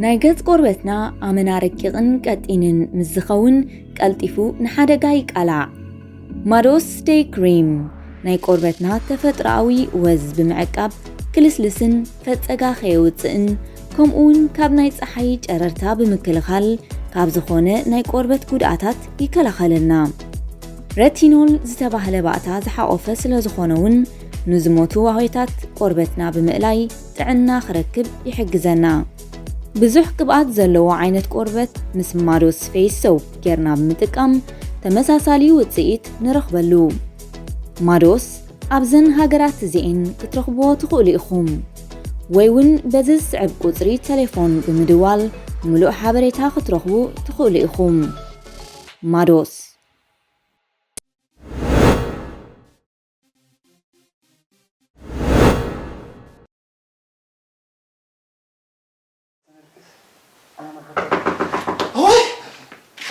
ናይ ገጽ ቆርበትና ኣመና ረቂቕን ቀጢንን ምስ ዝኸውን ቀልጢፉ ንሓደጋ ይቃላዕ። ማዶስ ደይ ክሪም ናይ ቆርበትና ተፈጥሮኣዊ ወዝ ብምዕቃብ ክልስልስን ፈጸጋ ከየውጽእን ከምኡውን ካብ ናይ ጸሓይ ጨረርታ ብምክልኻል ካብ ዝኾነ ናይ ቆርበት ጉድኣታት ይከላኸለልና። ረቲኖል ዝተባህለ ባእታ ዝሓቖፈ ስለ ዝኾነ እውን ንዝሞቱ ዋህዮታት ቆርበትና ብምእላይ ጥዕና ክረክብ ይሕግዘና። ብዙሕ ቅብኣት ዘለዎ ዓይነት ቆርበት ምስ ማዶስ ፌስ ሶፕ ጌርና ብምጥቃም ተመሳሳሊ ውጽኢት ንረኽበሉ። ማዶስ ኣብዘን ሃገራት እዚኤን ክትረኽብዎ ትኽእሉ ኢኹም። ወይ እውን በዚ ዝስዕብ ቁጽሪ ቴሌፎን ብምድዋል ምሉእ ሓበሬታ ክትረኽቡ ትኽእሉ ኢኹም። ማዶስ። ኦይ!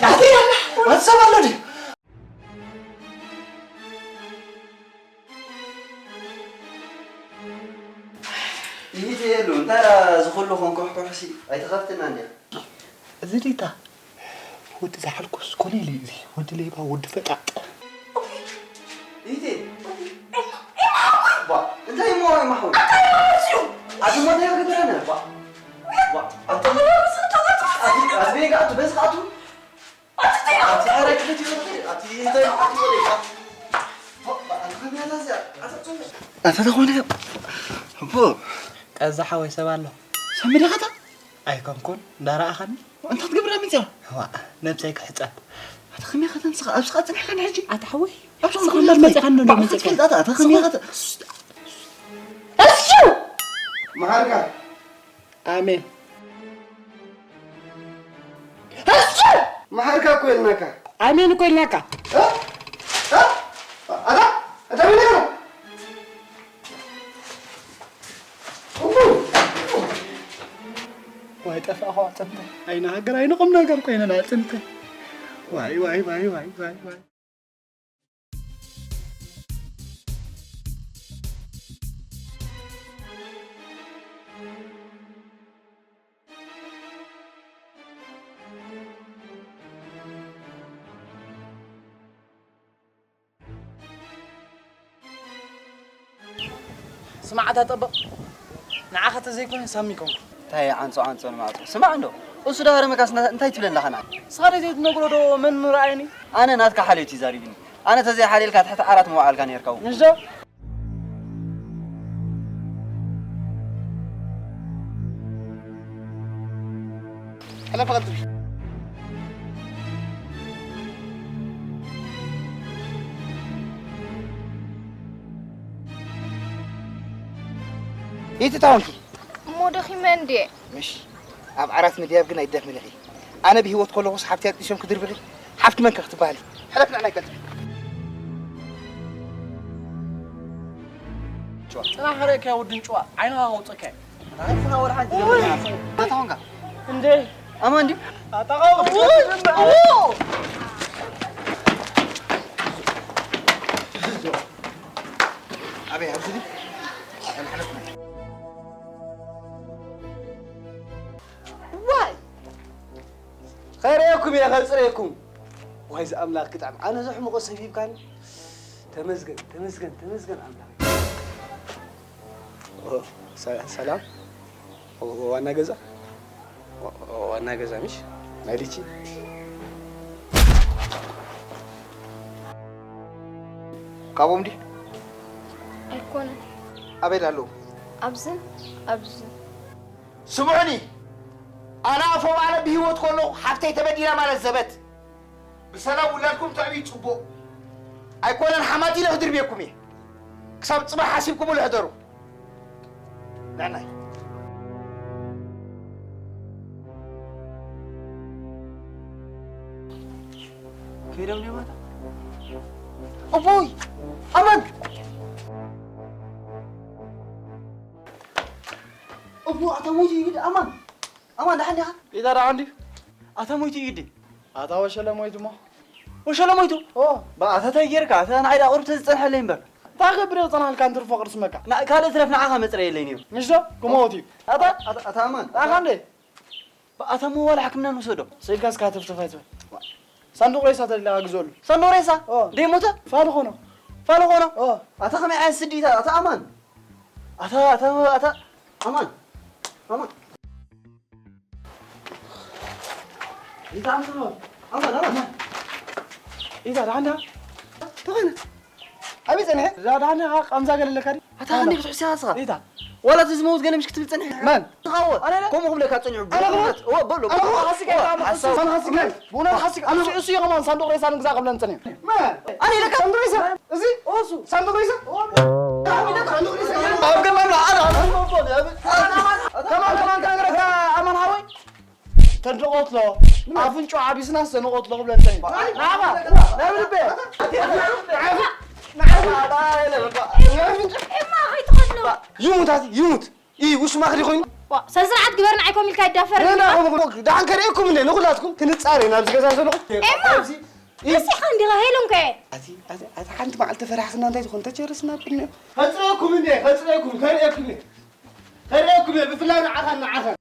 ናተይ ኣላ! ኣትሰብ ኣሎ ድዩ? ይህት የሉ እንታይ እዚ ኩሉ ኮንኮሕኮሕሲ ኣይተኸፍትና እንዲያ። እዚ ዲታ ወዲ ዝሓልኩስ ኮነ ኢለ እዚ ወዲ ሌባ ወዲ ፈጣጥ። ይህት ባ እንታይ ሞ ማሕው ኣድሞ እንታይ ገበረነ ባ ባ ኣቲ ኣቲ ቤጋ ኣቲ በዝኻቱ ኣቲ ሓረክት ይወዲ ኣቲ እንታይ ኣቲ ወዲ ባ ኣታ ተኾነ እቦ ቀዛ ሓወይ ሰብ ኣሎ። ሰምሪ ኸታ ኣይኮንኩን እንዳረኣኻኒ እንታይ ትገብር መፅያ? ዋ ነብሰይ ክሕፀብ። ኣታ ከመይ ከተንስኻ ኣብዚ ኸዓ ፅንሕካኒ ሕጂ? ኣታ ሓወይ ኣብዚ ስቕ ኸዓ ኢላ መፅያ ትፈልጣ ኣታ ከመይ ከተ እሱ መሓርካ ኣሜን እሱ መሓርካ እኮ ኢልናካ ኣሜን እኮ ኢልናካ። እ? እ? ኣታ ኣታ ምን ይኸዳ ዋይ ጠፋእኹ ኣዕፅምተይ ኣይነ ሃገር ኣይነ ቁም ነገር ኮይነን ኣዕፅምተይ ዋይ ዋይ ዋይ ዋይ ዋይ ዋይ ስማዕ ኣታ ጠበቕ ንዓኻ ተዘይኮነ ሳሚ ኮንኩ። እንታይ ዓንጾ ዓንጾ ንማዕጾ ስማዕ እንዶ እሱ ዳሃረመካስ እንታይ ትብለና ኸና? ንስኻ ደይ ዘይትነግሮ ዶ መን ምረኣየኒ? ኣነ ናትካ ሓልዮት እዩ ዛሪብኒ። ኣነ ተዘይሓልየልካ ትሕቲ ዓራት ምውዓልካ ኔርካ እውን። ንዞ ሕለፍ ቐልጥፊ። ይትታወንኪ እሞ ደኺመ እንድየ። ምሽ ኣብ ዓራት ምድያብ ግን ኣይትደኽምን ኢኺ። ኣነ ብህይወት ከለኹስ ሓብቲ ኣጥቂሶም ክድርብኺ ሓፍቲ መንከ ክትበሃሊ? ሕለፍ ንዕናይ ቀልጥፊ። ጽናሕ ረእካ ውድን ጭዋ ዓይንኻ ከውጽእካ። ዋይ ከርእየኩም እየ ከፅርየኩም። ዋይ ዝኣምላኽ ክጥዕም ኣነ ዘሕምቆ ሰብ ሂብካኒ። ተመስገን ተመስገን ተመስገን ኣምላኽ። ሰላም ዋና ገዛ ዋና ገዛ ምሽ ናይ ልቺ ካብኦም ድዩ? ኣይኮነን። ኣበይ ኣለዉ? ኣብዝን ኣብዝን። ስምዑኒ፣ ኣነ ኣፎም ኣነ ብህይወት ከለኹ ሓፍተይ ተበዲላ ማለት ዘበት። ብሰላም ውላድኩም ተዕብዩ ጽቡቕ ኣይኮነን። ሓማት ኢለ ክድርብየኩም እየ። ክሳብ ጽባሕ ሓሲብኩምሉ ሕደሩ። ንዕናይ ከይዶም ዲማታ እቦይ ኣማን እቦ ኣታ ሞይቱ ይግድ ኣማን ኣማን ደሓን ዲኻ? ኢታ ደሓን ድዩ? ኣታ ሞይቱ ይግድ ኣታ ወሸለ ሞይቱ እሞ ወሸለ ሞይቱ? ኦ፣ ብኣታ እንታይ ጌርካ? ኣታ ንዓይ ደኣ ቁሩብ ተዝጸንሐለይ እምበር። እንታይ ክገብር እየ ዝጸንሓልካ? እንትርፎ ቅርሲ መካ። ካልእ ትረፍ ንዓኻ መጽረየለይ ነይሩ። ምሽ ዶ? ክመውት እዩ። ኣታ ኣታ ኣማን። ኣኻ እንዴ? ኣታ ሞ ዋላ ሕክምና ንውሰዶ። ስኢልካ እስካ ተፍተፍ ኣይትበል። ሳንዱቕ ሬሳ ተደሊኻ ግዘሉ። ሳንዱቕ ሬሳ? ኦ። ደይ ሞተ? ፋል ኾኖ። ፋል ኾኖ? ኦ። ኣታ ከመይ ዓይነት ስዲ እታ፣ ኣታ ኣማን? ኣታ፣ ኣታ፣ ኣታ ኣማን። ኣማን። ኢታ ኣማን። ኣማን፣ ኣማን። ኢታ ደሓን ዲኻ? ተኾይነ። ኣበይ ጸኒሐ? እዛ ደሓን ኢኻ? ቃምዛ ገለ ኣለካ ድዩ? ኣታ ኣላ። ከመይ ክትሕስያ ንስኻ? ኢታ። ዋላ እቲ ዝመውት ገለ ምሽ ክትብል ጸኒሐ? መን? ንስኻ እወ። ኣነ ለ? ከምኡ ክብለካ ጸኒሑ። ኣነ ክብለካ? እወ፣ በሎ። ኣነ ክብለካ? ሓሲካ እወ፣ ኢኻ? ሓሳብ። መን ሓሲካ? ብእውነት ሓሲካ? ኣነ እሱ፣ እሱ እዩ ከማን ሳንዱቕ ሬሳ ንግዛእ ክብለኒ ጸኒሑ። መን? ኣነ ኢለካ? ሳንዱቕ ሬሳ? እዚ? እሱ። ሳንዱቕ ሬሳ? ሳንዱቕ ሬሳ? ኣብ ገማም ላ፣ ኣረ፣ ኣረ፣ ኣረ፣ ኣረ፣ ኣረ። ከማን፣ ከማን ክነግረካ ኣማን ሓወይ? ተንቆትሎ፣ ኣፍንጫ ዓቢስና ዝተንቆትሎ ክብለኒ ጸኒሑ። ናባ፣ ናብ ልበ። ኤማ፣ ከይትኸድሎ። ይሙት ኣቲ፣ ይሙት። ኢ፣ ውሽማኽ ዲ ኮይኑ? ዋ፣ ሰን ስርዓት ግበር፣ ንዓይ ኮም ኢልካ ይዳፈር። ንሕና ከምኡ፣ ደሓን ከርእየኩም እንደ ንኹላትኩም ክንጻረ ኢና ኣብዚ ገዛ ዘለኹም። ኤማ፣ ኣብዚ፣ ኢ፣ እስኻ እንዲኻ ሄሉን ከ? ኣቲ፣ ኣቲ፣ ኣቲ፣ ሓንቲ መዓልቲ ፈራሕክና እንታይ ትኾን? ተቸርስና ብንዮ። ከጽረየኩም እንደ፣ ከጽረየኩም፣ ከርእየኩም እየ። ከርእየኩም እየ፣ ብፍላይ ንዓኻን ንዓኻን።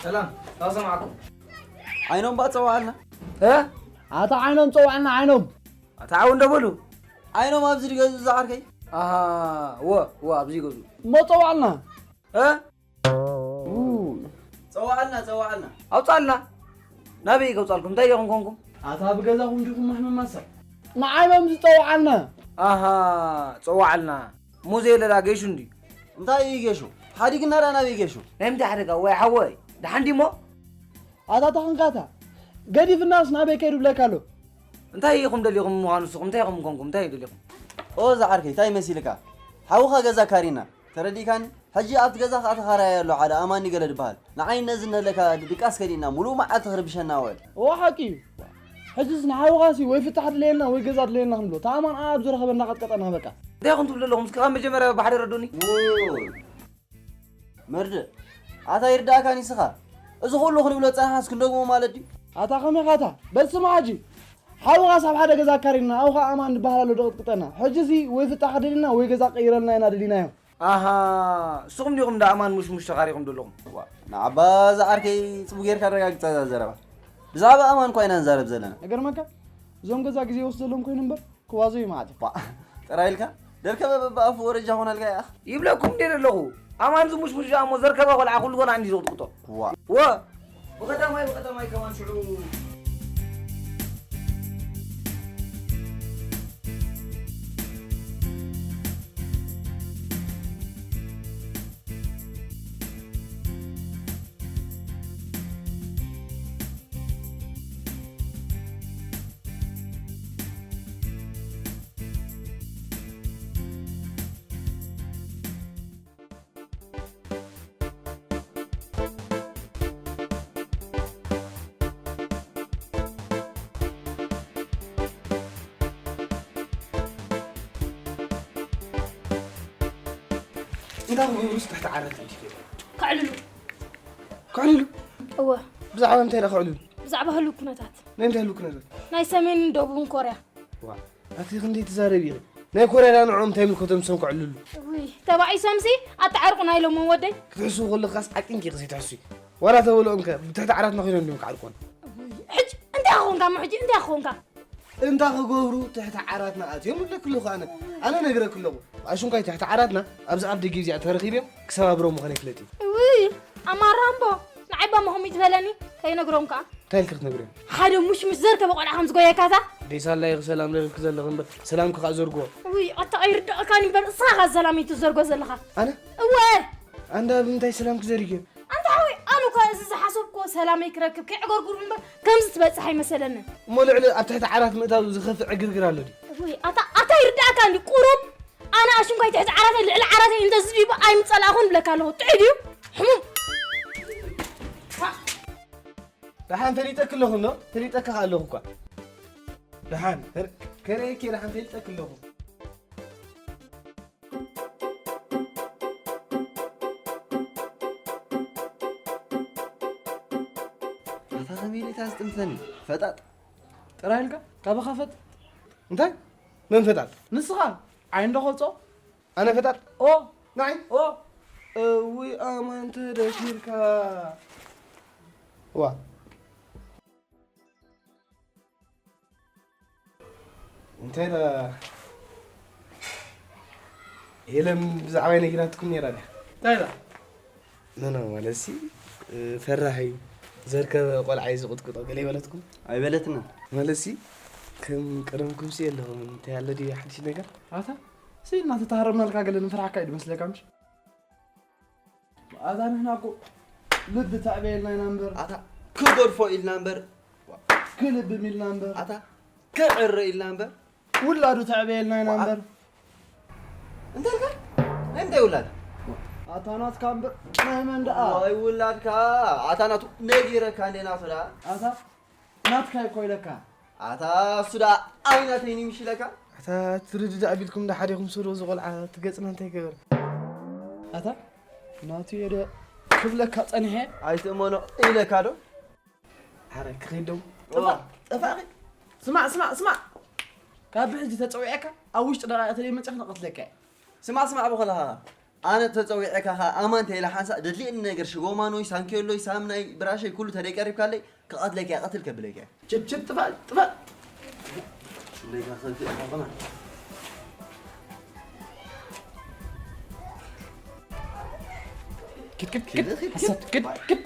ሰላም፣ ካብ ሰማዕኩም። ዓይኖም በኣ ጸውዓልና። እ? ኣታ ዓይኖም ጸውዓልና፣ ዓይኖም። ኣታ ዓው እንደ በሉ። ዓይኖም ኣብዚ ድገዙ ዝዓርከይ። ኣሃ፣ ወ፣ ወ፣ ኣብዚ ይገዙ። እሞ ጸውዓልና። እ? ጸውዓልና፣ ጸውዓልና። ኣውጻልና። ናበይ ከውጻልኩም? እንታይ ዲኹም ኮንኩም? ኣታ ብገዛኹም ዲኹም ማሕመም ማሳ? ንዓይኖም ዝጸውዓልና። ኣሃ፣ ጸውዓልና። እሞ ዘየለላ ጌሹ እንድዩ። እንታይ እዩ ጌሹ? ሓዲግና ዳ ናበይ ጌሹ? ናይ ምንታይ ሓደጋ? ወይ ሓወይ፣ ደሓን ዲሞ? ኣታ ተኽንካታ፣ ገዲፍናስ ናበይ ከይዱ ብለካ ኣሎ? እንታይ ኢኹም ደሊኹም ምዃኑ ንስኹም? እንታይ ኢኹም ኮንኩም? እንታይ እዩ ደሊኹም? ኦ፣ ዝዓርከይ፣ እንታይ መሲልካ? ሓውኻ ገዛ ካሪና። ተረዲእካኒ? ሕጂ ኣብቲ ገዛ ከኣ ተኻራያይ ኣሎ፣ ሓደ ኣማኒ ገለ ዝበሃል። ንዓይ ነዚ ነለካ ድቃስ ከዲና፣ ሙሉእ መዓልቲ ክርብሸና ውዕል። እወ፣ ሓቂ እዩ። ሕጅስ ንሓውኻሲ ወይ ፍታሕ ድለየልና ወይ ገዛ ድለየልና ክንብሎ። እታ ኣማን ኣብ ዝረኸበ እንዳቐጥቀጠና በቃ። እንታይ ኢኹም ትብሉ ኣለኹም? እስኪ ካብ መጀመርያ ብሓደ ረዱኒ። ውይ። መርድእ። ኣታ ይርዳእካ ንስኻ። እዚ ኩሉ ክንብሎ ጸናሕናስ ክንደግሞ ማለት ድዩ? ኣታ ከመይ ኻታ? በል ስማ ሕጂ። ሓውኻስ ኣብ ሓደ ገዛ ኣካሪና፣ ኣብኡ ኸኣ ኣማን ዝበሃል ኣሎ ደቕጥቅጠና። ሕጂሲ ወይ ፍታሕ ደሊና ወይ ገዛ ቀይረልና ኢና ደሊናዮ። ኣሃ፣ ንስኹም ዲኹም እንዳ ኣማን ሙሽሙሽ ተኻሪኹም ዘለኹም? ዋ፣ ንዓባ እዛ ዓርከይ ጽቡቕ ጌርካ ኣረጋግጻ እዛ ዘረባ። ብዛዕባ ኣማን እኳ ኢና ንዛረብ ዘለና። እገርመካ፣ እዞም ገዛ ግዜ ይወስደሎም ኮይኑ እምበር፣ ክዋዘዩ መዓት እዮም። ባ፣ ጥራይ ኢልካ? ደርከበ በብኣፉ ወረጃ ኾነልካ ይኣኽ። ይብለኩም እንዴ ዘለኹ? ኣማን ዝሙሽሙሽ ደኣ እሞ ዘርከበ ቆልዓ ኩሉ ገና እንዲ ዝቕጥቅጦ። ዋ። ወ-፣ ብቐዳማይ፣ ብቐዳማይ ከማን ሽዑ። እንታይ ክገብሩስ ትሕቲ ዓራት እንዲህ ይገብሩ? ከዕልሉ። ከዕልሉ? እወ። ብዛዕባ እንታይ ኢለ ከዕልሉ? ብዛዕባ ህሉው ኩነታት። ናይ እንታይ ህሉው ኩነታት? ናይ ሰሜንን ደቡብን ኮርያ። ዋ፣ ኣቲ ክንደይ ትዛረቢ ኢኺ? ናይ ኮርያ ዳ ንዕኦም እንታይ ምልከቶም ንሶም ከዕልሉ? ውይ፣ ተባኢሶምሲ ኣተዓርቁና ኢሎሞም ወደይ። ክትሕስዊ ከለኻስ ዓቂንኪ ኢኺ ዘይትሕስዊ። ዋላ ተበልኦም ከ ብትሕቲ ዓራትና ኮይኖም እንዲዮም ክዓርቁና። ውይ፣ ሕጂ እንታይ ክኾንካ እሞ ሕጂ እንታይ ክኾንካ? እንታይ ክገብሩ ትሕቲ ዓራትና ኣትዮም እብለኪ ኣለኹ ኣነ። ኣነ ነግረኪ ኣለኹ። ኣሽንኳይ ትሕቲ ዓራትና ኣብዚ ኣፍ ደገ እዚኣ ተረኺብዮም ክሰባብሮም ምዃነይ ፍለጢ። ውይ፣ ኣማራምቦ፣ ንዓይ ባማ ከምኡ እዩ ዝበለኒ፣ ከይነግሮም ከኣ። እንታይ ኢልኪ ክትነግርዮም? ሓደ ሙሽሙሽ ዘርከበ ቆልዓ ከም ዝጎየካታ። ደይ ሳላ ኢኺ ሰላም ለልኪ ዘለኺ እምበር፣ ሰላምኪ ከኣ ዘርግዎ። ውይ፣ ኣታ ኣይርድኣካን እምበር፣ እስኻ ከኣ ሰላም እዩ ትዘርጎ ዘለኻ። ኣነ? እወ። ኣንዳ ብምንታይ ሰላምኪ ዘርግዮ? ኣንታ ሓወይ፣ ኣነ እኳ እዚ ዝሓሰብክዎ ሰላመይ ክረክብ ከይዕገርግሩ እምበር፣ ከምዚ ትበጽሕ ኣይመሰለንን። እሞ ልዕሊ ኣብ ትሕቲ ዓራት ምእታው ዝኸፍእ ዕግርግር ኣሎ ድዩ? ውይ፣ ኣታ፣ ኣታ ይርድኣካ እንዲ ቁሩብ ኣነ ኣሽንኳይ ትሕቲ ዓራተይ ልዕሊ ዓራተይ እንተ ዝድይቡ ኣይምጸላእኹን እብለካ ኣለኹ። ጥዑይ ድዩ? ሕሙም። ደሓን ፈሊጠኪ ኣለኹ እንዶ? ፈሊጠኪ ከኣ ኣለኹ እኳ። ደሓን፣ ከር-፣ ከርእየኪ ደሓን ፈሊጠኪ ኣለኹ። ኣስጥምተኒ። ፈጣጥ። ጥራይ ኢልካ? ካባኻ ፈጥ። እንታይ? መን ፈጣጥ? ንስኻ። ዓይን ዶ ከውጾ? ኣነ ፈጣጥ? ኦ። ንዓይ? ኦ። እውይ ኣማን ተደፊርካ። ዋ። እንታይ ዳ ሄለን ብዛዕባይ ነጊራትኩም ነይራ ድያ? እንታይ ኢላ? ኖ፣ ኖ፣ ማለትሲ፣ እ፣ ፈራህ እዩ። ዘርከበ ቆልዓ እዩ ዝቕጥቅጦ ገለ ይበለትኩም? ኣይበለትናን። ማለትሲ፣ ከም ቀደምኩምሲ የለኹም። እንታይ ኣሎ ድዩ ሓድሽ ነገር? ኣታ፣ ሲ እናተተሃረምናልካ ገለ ንፍርሓካ እዩ ድመስለካ ምሽ? ኣታ ንሕና እኮ ልቢ ተዕበየልና ኢና እምበር። ኣታ ክገድፎ ኢልና እምበር። ክልብም ኢልና እምበር። ኣታ ክዕረ ኢልና እምበር። ውላዱ ተዕበየልና ኢና እምበር። እንታይ ኢልካ? ናይ ምንታይ ውላድ? ኣታ ናትካ እምበር ናይ መን ደኣ? ዋይ ውላድካ። ኣታ ናቱ ነጊረካ እንዴ ናቱ ደኣ? ኣታ ናትካ እኮ ኢለካ። ኣታ እሱ ደኣ ኣይናተይን ይምሽለካ? ኣታ ትርድዳእ ቢልኩም ዳ ሓዲኹም ስሩ እዚ ቆልዓ እቲ ገጽና እንታይ ገበር? ኣታ ናቱ እየ ዶ ክብለካ ጸኒሐ? ኣይትእመኖ ኢለካ ዶ? ኣረ ክኸይድ ዶ? ዋ። ጠፋ-፣ ጠፋእኺ? ስማዕ፣ ስማዕ፣ ስማዕ። ካብ ሕጂ ተጸዊዐካ ኣብ ውሽጢ ደቓይቕ ተደይ መጻኻ ንቐትለካ እየ። ስማዕ፣ ስማዕ ብኸለኻ ኣነ ተጸዊዐካ ኸኣ ኣማን ተይለ ሓንሳእ ደድልየኒ ነገር ሽጎማኖይ፣ ሳንኬሎይ፣ ሳምናይ፣ ብራሸይ ኩሉ ተደይ ቀሪብካለይ ክቐትለካ እየ፣ ቀትል ከብለካ እየ። ችት፣ ችት፣ ጥፋእ፣ ጥፋእ። እንደካ ከንቱ ኢኻ ከማን። ክት፣ ክት፣ ክት፣ ኪድ፣ ኪድ፣ ሓሳት፣ ኪድ። ክት፣ ክት።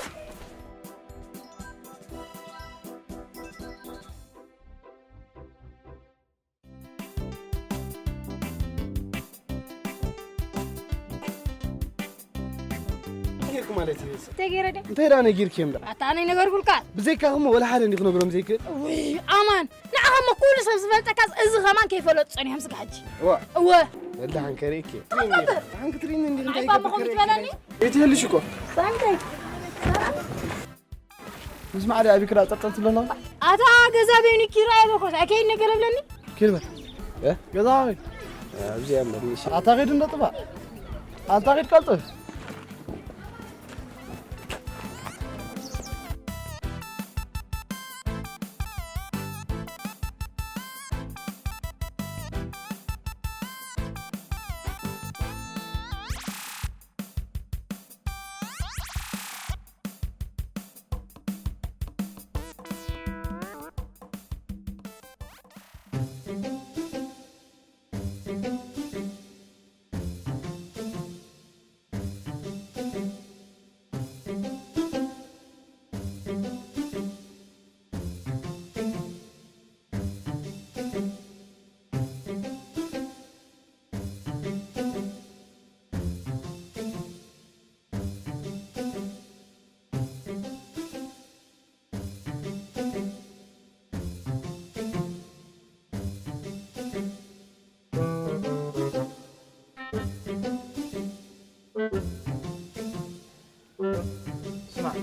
ነጊርኩ ማለት እዩ። እንታይ ገይረ ድየ? እንታይ ደኣ ነጊርክዮም ደኣ? ኣታ ኣነ ነገርኩልካ። ብዘይካኹም ወላ ሓደ እንዲ ክነግሮም ዘይክእል። ውይ፣ ኣማን፣ ንዓኻ እሞ ኩሉ ሰብ ዝፈልጠካስ እዚ ከማን ከይፈለጡ ጸኒሖም ስጋ ሕጂ። እዋ። እወ። በል ደሓን ከርእየኪ። ተቐበል። ደሓን ክትርእይኒ እንዲኺ እንታይ ኣይ፣ ባባ ይገብር ከምኡ ከርእየኪ? ትበለኒ? ኣይትህልሽ እኮ። ሳንታይ? ምስ ማዕደ ኣቢክራ ጸብጸብ ትብለና? ኣታ ገዛ በይኑ ኪራ ይበኮት፣ ኣከይድ ነገር ብለኒ? ኪድ በል። እ? ገዛ በይ። ኣብዚ እያ እምበር፣ ንሽ። ኣታ ኪድ እንደ ጥፋ። ኣታ ኪድ ቀልጥፍ። ስማዕ፣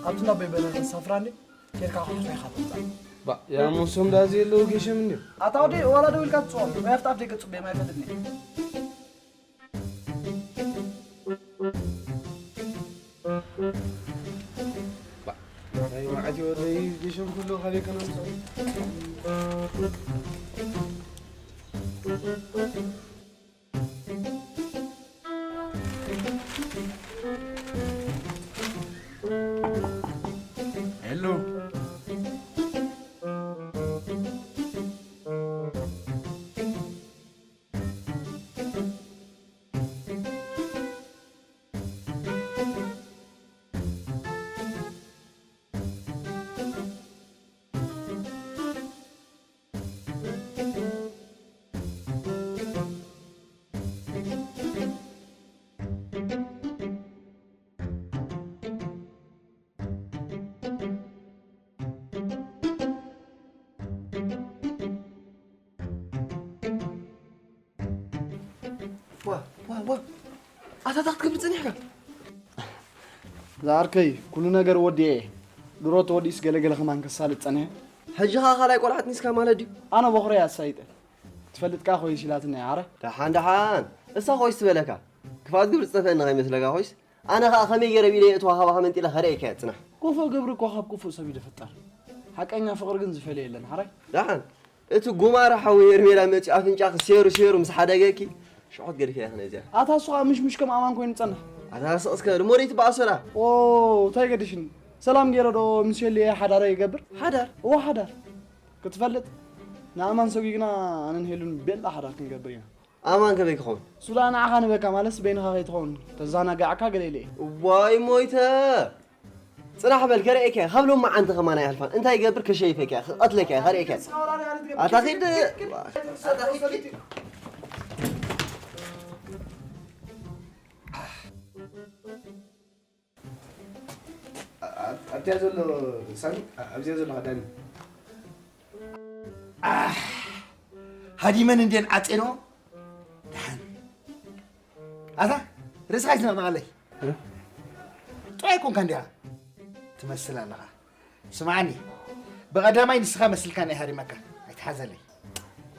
ኣብቲ ናብ በይበለ ከሳፍራኒ ኬድካ ኣቑሑት ኢኻ ተምጻእ። ባ፣ ያ ሙሶም ዳ ዘየለዉ ጌሸም እንድዮም። ኣታ ወዲ፣ ዋላ ደው ኢልካ ትጽወም። ወይ ኣብቲ ኣብ ደገ ጽበ ማይ ፈልጥኒ። ባ፣ ናይ መዓት ወደይ ጌሸም ኩሉ ካበይ ከነምጽኦ? ሄሎ። ዋ፣ ዋ፣ ዋ። ኣታ እንታይ ክትገብር ጸኒሕካ? ዝዓርከይ፣ ኩሉ ነገር ወዲኤ እየ። ድሮ ተወዲኡስ ገለገለ ከማን ከሳልጥ ጸኒሐ። ሕጂ ኸኣ ካልኣይ ቆልዓ ኣጥኒስካ ማለት ድዩ? ኣነ በኹረይ ኣሳይጠ። ትፈልጥ ከኣ ኮይስ ኢላትና እያ፣ ኣረ። ደሓን፣ ደሓን። እሳ ኮይስ ትበለካ። ክፍኣት ግብሪ ዝጠፍአኒ ከይመስለካ ኮይስ። ኣነ ኸኣ ከመይ ገይረ ብኢደይ የእትዋ ካባኻ መንጢለ ከርእየካ እየ፣ ጽናሕ። ክፉእ ግብሪ እኮ ካብ ክፉእ ሰብ እዩ ዝፍጠር። ሓቀኛ ፍቕሪ ግን ዝፈልዮ የለን፣ ሓራይ። ደሓን፣ እቲ ጉማረ ሓዊ ሄርሜላ መጺኡ ኣፍንጫኺ ሴሩ ሴሩ ምስ ሓደገኪ፣ ሽዑ ክትገድፍያ ኢኺ ነዚኣ። ኣታ እሱ ኸኣ ምሽምሽ ከም ኣማን ኮይኑ ዝጸንሕ። ኣታ ስቕ እስከ፣ እሞ ደይ ትበኣሶ ደኣ? ኦ፣ እንታይ ገዲሽኒ? ሰላም ገይረ ዶ ምስ ሸልየ ሓዳር ይገብር? ሓዳር? እወ፣ ሓዳር። ክትፈልጥ፣ ንኣማን ሰጒግና ኣነን ሄሉን ቤላ ሓዳር ክንገብር ኢና። ኣማን ከመይ ክኸውን? እሱ ደኣ ንዓኻ ንበካ ማለትስ በይንኻ ከይትኸውን፣ ተዘናግዓካ ገለ ኢለ እየ። ዋይ ሞይተ! ጽናሕ በል ከርእየካ እየ። ካብ ሎማዓንቲ ከማን ኣይሓልፋን። እንታይ ይገብር? ከሸይፈካ እየ፣ ክቐትለካ እየ፣ ከርእየካ እየ። ኣታ ኺድ፣ ኣታ ኺድ። ኣብ-፣ ኣብቲያ ዘሎ ሳሚ፣ ኣብዚያ ዘሎ ከዳሚ። ኣህ፣ ሃዲመን እንዴን ዓጼኖ። ደሓን። ኣታ፣ ርእስኻ ይስነቕነቐለይ። ጥራይ ኮንካ እንዲኻ ትመስል ኣለኻ። ስምዓኒ፣ ብቐዳማይ ንስኻ መስልካ ናይ ሃሪመካ። ኣይትሓዘለይ።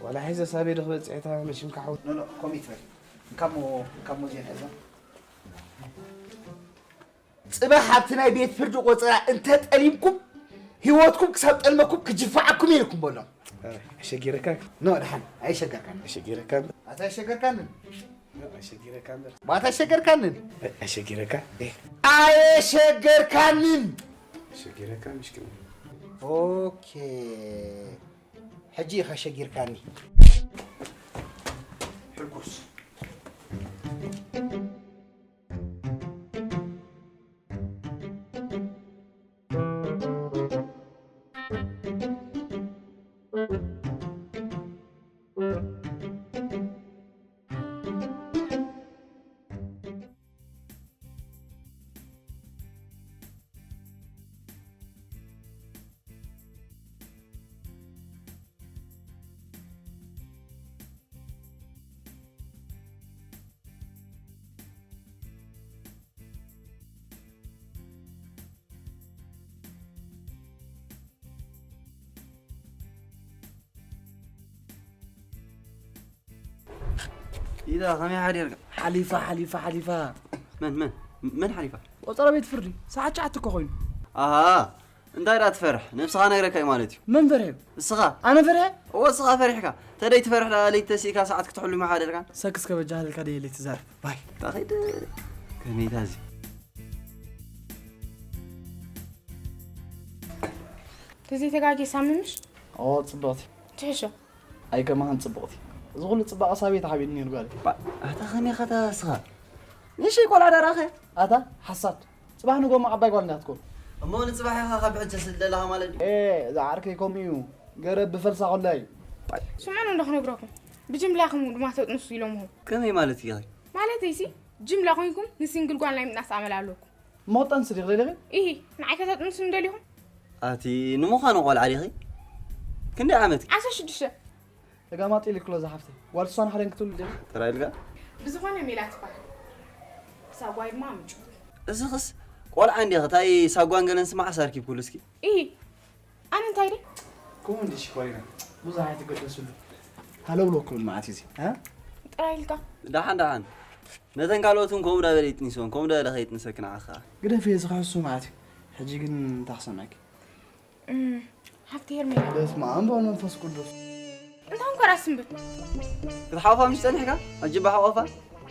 ዋላ ሒዘ ሳቤ ዶ ክበጽሕ እታ መሽምካ ሓው? ኖ፣ ኖ፣ ኮሚት በል። እንካሞ፣ እንካሞ ዜና እዞም። ጽባሕ ኣብቲ ናይ ቤት ፍርዲ ቆጸራ እንተጠሊምኩም፣ ህይወትኩም ክሳብ ጠልመኩም ክጅፍዓኩም እየ ኢልኩም በሎም። ኣሸጊረካ? ኖ፣ ደሓን፣ ኣየሸገርካን። ኣሸጊረካ እምበር። ኣታ ኣየሸገርካንን? ኣሸጊረካ እምበር። ባታ ኣየሸገርካንን? ኣሸጊረካ? ኤ። ኣየሸገርካንን? ኣሸጊረካ ምሽክና። ኦኬ። ሕጂ ኢኻ ሸጊርካኒ። ሕጉስ። ኢዳ ከመይ ሓዲርካ? ሓሊፋ፣ ሓሊፋ፣ ሓሊፋ። መን፣ መን? መን ሓሊፋ? ቆጸራ ቤት ፍርዲ፣ ሰዓት ትሽዓተ እኮ ኮይኑ። ኣሃ፣ እንታይ ደኣ ትፈርሕ? ነብስኻ ነግረካ እዩ ማለት እዩ። መን ፈሪሑ? እስኻ። ኣነ ፈሪሐ? እወ፣ እስኻ ፈሪሕካ። ተደይ ትፈርሕ ደኣ ለይቲ ተሲእካ ሰዓት ክትሕሉ ይመሓደርካ። ሰክስ ከበጃህልካ ደይ ለይቲ ትዛረብ። ባይ። ታኸይድ ከመይታ እዚ? ተዘይተጋጌ ሳሚ ምሽ? ኦ፣ ጽብቕቲ። ትሕሾ። ኣይከማኻን ጽብቕቲ። እዚ ኩሉ ጽባቐ ሳበይ ተሓቢኡ ነይሩ ጓለይ? ባ-፣ ኣታ ከመይ ኸታ እስኻ? ንእሽተይ ቆልዓ ዳራኸ? ኣታ ሓሳድ። ጽባሕ ንጎማ ዓባይ ጓል እንዳትኮን። እሞ ንጽባሕ ኢኻ ካብ ብዕጀ ስል ደለኻ ማለት ድዩ? ኤ፣ እዛ ዓርከይ ከምኡ እዩ። ገረብ ብፈልሳ ኮላይ። ስምዑኒ እንዶ ክነግረኩም። ብጅምላ ኢኹም ድማ ተጥንሱ ኢሎምኹም። ከመይ ማለት ኢኺ? ማለተይሲ፣ ጅምላ ኮይንኩም ንሲንግል ጓል ናይ ምጥናስ ኣመል ኣለኩም። እሞ ክጠንሲ ዲኺ ደሊኺ? ኢሂ፣ ንዓይ ከተጥንሱኒ ደሊኹም? ኣቲ ንምዃኑ ቆልዓ ዲኺ? ክንደይ ዓመትኪ? ዓሰርተ ሽዱሽተ። ተጋማጢ ኢልክሎ ዝሓፍተይ። ጓል ስሳን ሓደን ክትብሉ ዲኺ? ጥራይ ኢልካ? ብዝኾነ ሜላ ትበሃል። ሳጓይ ድማ ምንጭ። እዚኽስ ቆልዓ እንዲኺ፣ እታይ ሳጓን ገለን ስማዕ ሳርኪ ኩሉ እስኪ። ኢሂ፣ ኣነ እንታይ ደይ? ከምኡ እንዲ ሽኮሪና፣ ብዙሕ ኣይትገደስሉ። ሃለውለው ክብል መዓት እዩ እዚ፣ እ? ጥራይ ኢልካ። ደሓን፣ ደሓን። ነተን ካልኦት እውን ከምኡ ዳበለ ይጥንስወን፣ ከምኡ ዳበለ ከይጥንሰኪ ንዓኺ ኸዓ። ግደፊ፣ እዚ ክሕሱ መዓት እዩ። ሕጂ ግን እንታይ ክሰምዐኪ? እም፣ ሃብቲ ሄርሜላ። በስመ ኣብ ወመንፈስ ቅዱስ። እንታይ እንኳ ራስ ስንብት። ክትሓቑፋ ምሽ ጸኒሕካ? ኣጅባ ሓቖፋ?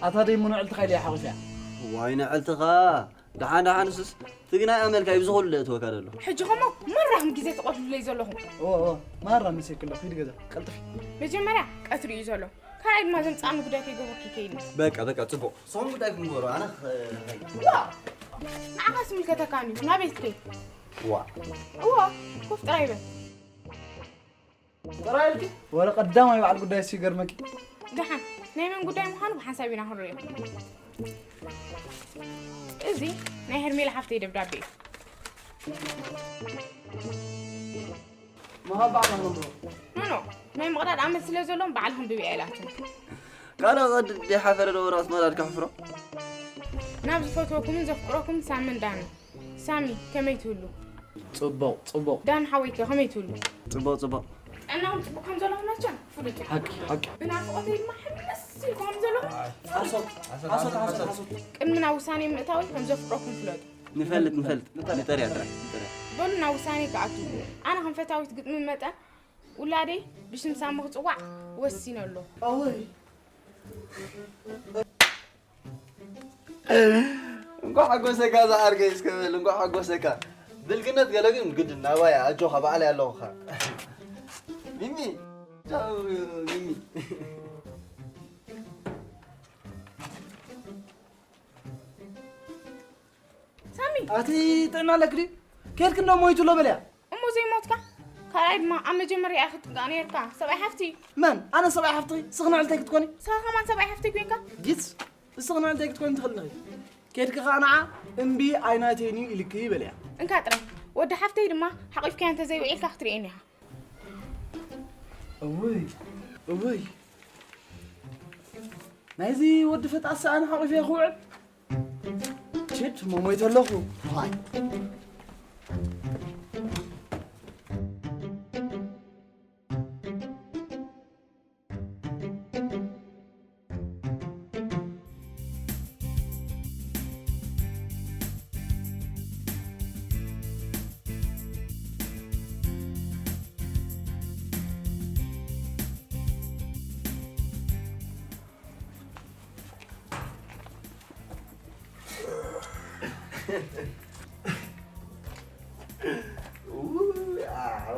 ኣታ ደይ ምኑዕ ዕልትኻ ኢለ እያ ሓቑፍያ። ዋይ ንዕልትኻ። ደሓን ደሓን ንሱስ ትግናይ ኣመልካ እዩ ብዝኹሉ ለእትወካ ዘሎ። ሕጂ ኸሞ ማራ ከም ግዜ ትቐትሉለይ ዘለኹም። እወ፣ እወ፣ ማራ መሲልኪ ኣሎ። ኪዲ ገዛ፣ ቀልጥፊ። መጀመርያ ቀትሪ እዩ ዘሎ። ካልኣይ ድማ ዘምጽኣኒ ጉዳይ ከይገበርኩ ይከይድ። በቃ፣ በቃ፣ ጽቡቕ። ንስኹም ጉዳይኩም ግበሩ፣ ኣነ ኽ-፣ ዋ! ንዓኻ ዝምልከተካን እዩ። ናበይ ትከይድ? ዋ! እወ፣ ኮፍ ጥራይ በል። ጥራይ ኢልኪ? ወረ ቀዳማይ በዓል ጉዳይ እሱ ይገርመኪ። ደሓን፣ ናይ መን ጉዳይ ምዃኑ ብሓንሳብ ኢና ክንርእዮ። እዚ ናይ ሄርሜላ ሓፍተይ ደብዳቤ እዩ። መሃባ ኣና ነብሮ። ኖ፣ ኖ፣ ናይ ምቕዳድ ኣመል ስለ ዘለዎም ባዕልኻ ኣንብብያ ኢላትኒ። ካልእ ቐዲ ሓፈረ ዶ ራስ መላድ ከሕፍሮ? ናብ ዝፈትወኩምን ዘፍቅረኩምን ሳምን ዳነ። ሳሚ፣ ከመይ ትህሉ? ጽቡቕ፣ ጽቡቕ። ዳን ሓወይከ ከመይ ትህሉ? ጽቡቕ፣ ጽቡቕ። ጥዕናኹም ጽቡቕ ከም ዘለኹም መቸም ፍሉጥ እዩ። ሓቂ፣ ሓቂ። ብናፍቖተይ ድማ ሕምስ ኢልኩም ከም ዘለኹም ፍሉጥ እዩ። ሓሶት፣ ሓሶት፣ ሓሶት፣ ሓሶት። ቅድሚ ናብ ውሳኔ ምእታወይ ከም ዘፍቅረኩም ፍለጡ። ንፈልጥ ንፈልጥ ንጠርያ ጥራይ ንጠርያ። በሉ ናብ ውሳኔ ክኣቱ። ኣነ ከም ፈታዊት ግጥሚ መጠን ውላደይ ብሽም ሳሚ ክጽዋዕ ወሲነ ኣሎ። ኣወይ። እንኳዕ ሓጎሰካ ዝዓርከይ እስከ በል፣ እንኳዕ ሓጎሰካ። ብልግነት ገለ ግን ግድን ናባይ ኣጆኻ፣ ባዕለይ ኣለኹኻ። ሚሚ፣ ቻው ሚሚ። ሳሚ! ኣቲ ጥዕና ኣለክ ድዩ? ከድክ እንዶ ሞይቱ ኣሎ በልያ። እሞ ዘይሞትካ? ካልኣይ ድማ ኣብ መጀመርያ ኢኻ ክትጥንቀቕ ነይርካ። ሰብኣይ ሓፍቲ። መን? ኣነ ሰብኣይ ሓፍትኺ? ስኽና ዕልታይ ክትኮኒ? ስኻ ከማን ሰብኣይ ሓፍቲ ኮንካ? ጊጽ! እስኽና ዕልታይ ክትኮኒ ትኽእል ኢኺ። ከድክ ኸኣ ንዓ እምቢ ኣይናተይን እዩ ኢልኪ በልያ። እንካ ጥራይ። ወዲ ሓፍተይ ድማ ሓቒፍካያ እንተዘይውዒልካ ክትርእየኒ ኢኻ። እውይ፣ እውይ። ናይዚ ወዲ ፈጣስ ኣነ ሓቒፈ ክውዕል? ችድ፣ መሞይተ ኣለኹ። ዋይ።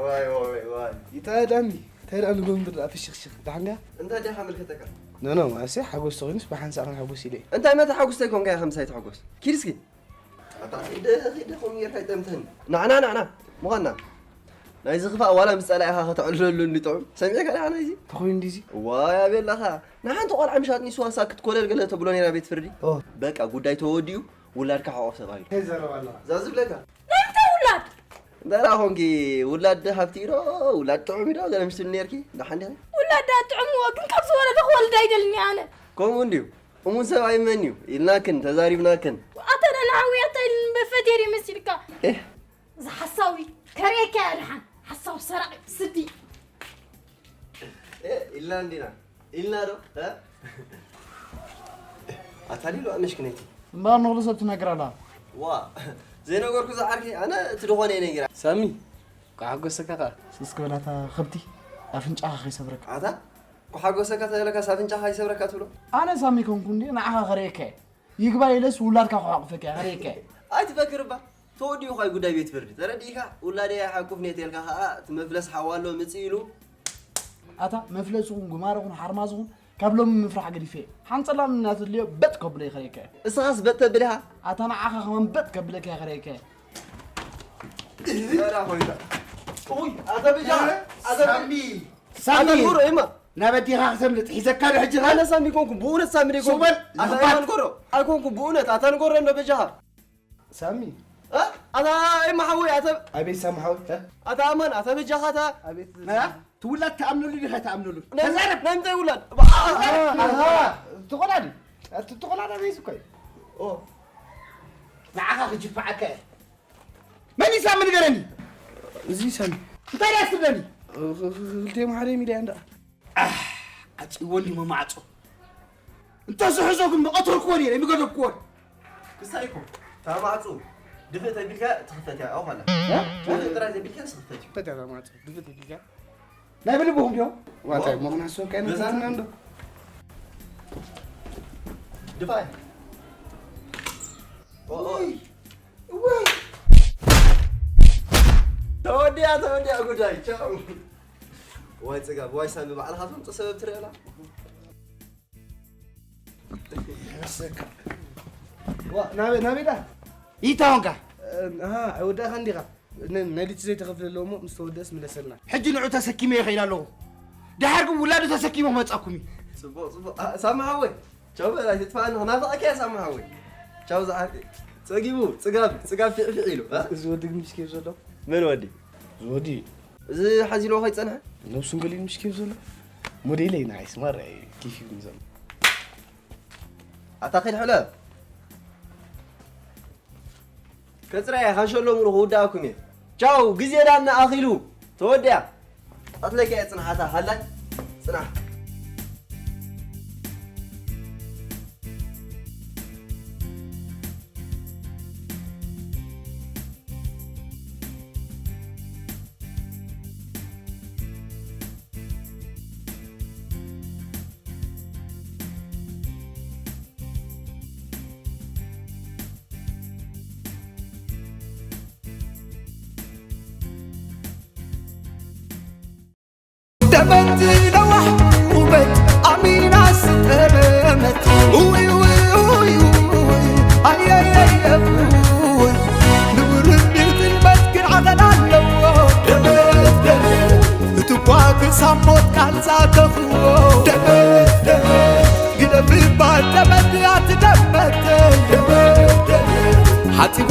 ዋይ፣ ዋይ፣ ዋይ። እንታይ ደኣ እኒ? እንታይ ደኣ ንጎንብር ደኣ ፍሽኽሽኽ? ደሓን ድያ? እንታይ ዲኻ ምልከተካ? ኖ፣ ኖ፣ ማለትሲ ሓጎስ ተኾይኑስ ብሓንሳእ ክንሕጎስ ኢለ እየ። እንታይ መተ ሓጎስ ተይኮንካ ኢኻ ምሳይ ትሕጎስ? ኪድ እስኪ። ኣታ ኺደ፣ ኺደ፣ ከምኡ ጌርካ ኣይጠምተኒ። ናዕና፣ ናዕና፣ ምዃንና። ናይዚ ክፋእ ዋላ ምስ ጸላኢኻ ከተዕልለሉ እንዲ ጥዑም። ሰሚዕካ ዲኻ ናይዚ? ተኾይኑ እንዲዚ? ዋይ፣ ኣቤላኻ። ንሓንቲ ቆልዓ ምሻጥ ንስዋ ሳክት ኮለል ገለ ተብሎ ነይራ ቤት ፍርዲ። ኦ። በቃ፣ ጉዳይ ተወዲኡ፣ ውላድካ ሕቖፍ ተባሂሉ። እንታይ ዘረባ ኣለኻ? እዛ ዝብለካ። ናይ ምንታይ ውላድ? እንታይ ደኣ ኾንኪ፣ ውላድ ሃብቲ ዶ፣ ውላድ ጥዑም ዶ፣ ገለ ምሽ ትብሊ ነይርኪ? ደሓን ዲኺ? ውላድ ደኣ ጥዑምዎ፣ ግን ካብ ዝወለደ ክወልድ ኣይደልን እየ ኣነ። ከምኡ እንድዩ። እሙን ሰብኣይ መን እዩ? ኢልናክን፣ ተዛሪብናክን። ኣታ ደኣ ንዓዊ ኣታ ኢልን በፈቴር እዩ መሲልካ። ኤህ። እዛ ሓሳዊ፣ ከርእየካ እያ ደሓን። ሓሳዊ ሰራቒ ስዲ። ኤ፣ ኢልና እንዲና። ኢልና ዶ? እ? ኣታ ሊሎ ኣነሽ ክነይቲ። እምበኣር ንኹሉ ሰብ ትነግር ኣላ። ዋ፣ ዘይነገርኩ ዝዓርከይ፣ ኣነ እቲ ድኾነ እየ ነጊራ። ሳሚ፣ ክሓጎሰካ ከኣ። ስስ ክበላታ ከብቲ፣ ኣፍንጫኻ ከይሰብረካ። ኣታ፣ ክሓጎሰካ ተበለካ፣ ኣፍንጫኻ ከይሰብረካ ትብሎ? ኣነ ሳሚ ኮንኩ እንዴ፣ ንዓኻ ከርእየካ እየ። ይግባይ ኢለስ ውላድካ ክሓቁፈካ እየ፣ ከርእየካ እየ። ኣይትፈክር እባ። ተወዲኡ ኻይ ጉዳይ ቤት ፍርዲ። ተረዲእካ? ውላደይ ኣይሓቁፍን እየ ተልካ ኸኣ፣ እቲ መፍለስ ሓዋ ኣሎ ምጽእ ኢሉ። ኣታ መፍለስኹን ጉማረኹን ሓርማዝኹን ካብ ሎሚ ምፍራሕ ገዲፈ እየ። ሓንጸላም እናተድልዮ በጥ ከብሎ ይኸለካ እየ። እስኻስ በጥ ተብል ኢኻ? ኣታ ንዓኻ ከማን በጥ ከብለካ ይኸለካ እየ። ዘራ ኮይንካ። ኡይ፣ ኣታ በጃ፣ ኣታ ሳሚ፣ ኣታ ሳሚ፣ ጉሮ፣ እማ። ናብ ኣዴኻ ክተምልጥ ሒዘካ ዶ ሕጂ ኸ? ኣነ ሳሚ ኮንኩ፣ ብእውነት ሳሚ ደይኮንኩ። ሱቅ በል፣ ኣታ ልኽባጥ። ኣይኮንኩ፣ ኣይኮንኩ፣ ብእውነት፣ ኣታ ንጎረ እንዶ በጃኻ። ሳሚ። እ? ኣታ ኤማ ሓወይ፣ ኣታ ኣቤት ሳሚ ሓወይ፣ እ? ኣታ ኣማን፣ ኣታ በጃኻ፣ ኣታ ኣቤት እ? ትውላድ ትኣምነሉ ዲኻ ኣይትኣምነሉ? ናይ ተዛረብ። ናይ ምንታይ ውላድ? ኣሃ፣ ኣቲ ትኾላ ዲ? ኣቲ ትኾላ ዳ በይዝ እኮ እዩ። ኦ። ንዓኻ ክጅፍዓካ እየ። መን እዩ ሳሚ ንገረኒ? እዚ ሳሚ። እንታይ ደኣ ትብለኒ? ክ-፣ ክ-፣ ክልቲኦም ሓደ ሚድያ እንዳ። ኣህ፣ ዓጽይዎ እንዲሞ ማዕጾ። እንተ ዝሕዞ ግን ምቐተልክዎ ነይረ፣ ምገደልክዎ። ክሳይ እኮ፣ እታ ማዕጾ ድፍእ ተቢልካ ትኽፈት እያ፣ ኣው ኻላ። እ? ድፍእ ጥራይ ዘቢልካ ትኽፈት እዩ። ክፈት እያ እታ ማዕጾ፣ ድፍእ ተቢልካ። ናይ ብልብኹም ድዮም? ዋታይ፣ ኦ። ምኽንያት ሰው ካይነ ገዛና? ፈትና እንዶ። ድፋይ። ኦ፣ ኦ። ውይ፣ ውይ። ተወዲያ፣ ተወዲያ ጉዳይ፣ ቻው። ዋይ ጽጋብ፣ ዋይ ሳሚ፣ ባዕልኻ ትምጽእ ሰበብ ትርእላ። ዋ፣ ናበይ፣ ናበይ ዳ? ይታወንካ? ኣሃ፣ ወዳእኻ እንዲኻ። ነ-፣ ነሊት ዘይተኸፍለ ኣለዎ እሞ ምስ ተወደእስ ምለሰልና። ሕጂ ንዑ ተሰኪመ ይኸይድ ኣለኹ። ደሓር ግን ውላዱ ተሰኪመ ክመጻኩም እዩ። ጽቡቕ፣ ጽቡቕ። ኣ፣ ሳሚ ሓወይ፣ ቻው በል፣ ኣይትጥፋእኒ፣ ክናፍቐካ እየ ሳሚ ሓወይ። ቻው ዝዓርከይ። ጸጊቡ፣ ጽጋብ፣ ጽጋብ ፊዕ ፊዕ ኢሉ፣ እ? እዚ ወዲ ግን ምሽ ኬፍ ዘሎ? መን ወዲ? እዚ ወዲ። እዚ ሓዚልዎ ከይጸንሐ? ነብሱ እንገሊሉ ምሽ ኬፍ ዘሎ? ሞዴለይ ንዓይስ ማራ እዩ ኬፍ ይብኒ ዘሎ። ኣታ ኸይድ ሕለፍ። ከጽራየ፣ ካንሸሎ ሙሉ ክውድኣኩም እየ። ቻው፣ ግዜ ዳና ኣኺሉ። ተወዲኣ። ቀትለኪ እየ ጽንሓታ፣ ሃላይ ጽናሕ። እመንቲ ነዋሕ ውበት ኣሚና ስጠመት። ውይ ውይ ውይ ውይ ኣየየየ ውይ ንውርድ ጥልመት ግን ዓቐን ኣለዎ። ደመት ደመት እትኳ ክሳብ ሞት ቃልዛ ተኽዎ። ደመት ደመት ግደፍ እባ ደመት ኣትደመተይ። ደመት ደመት ሓጺበ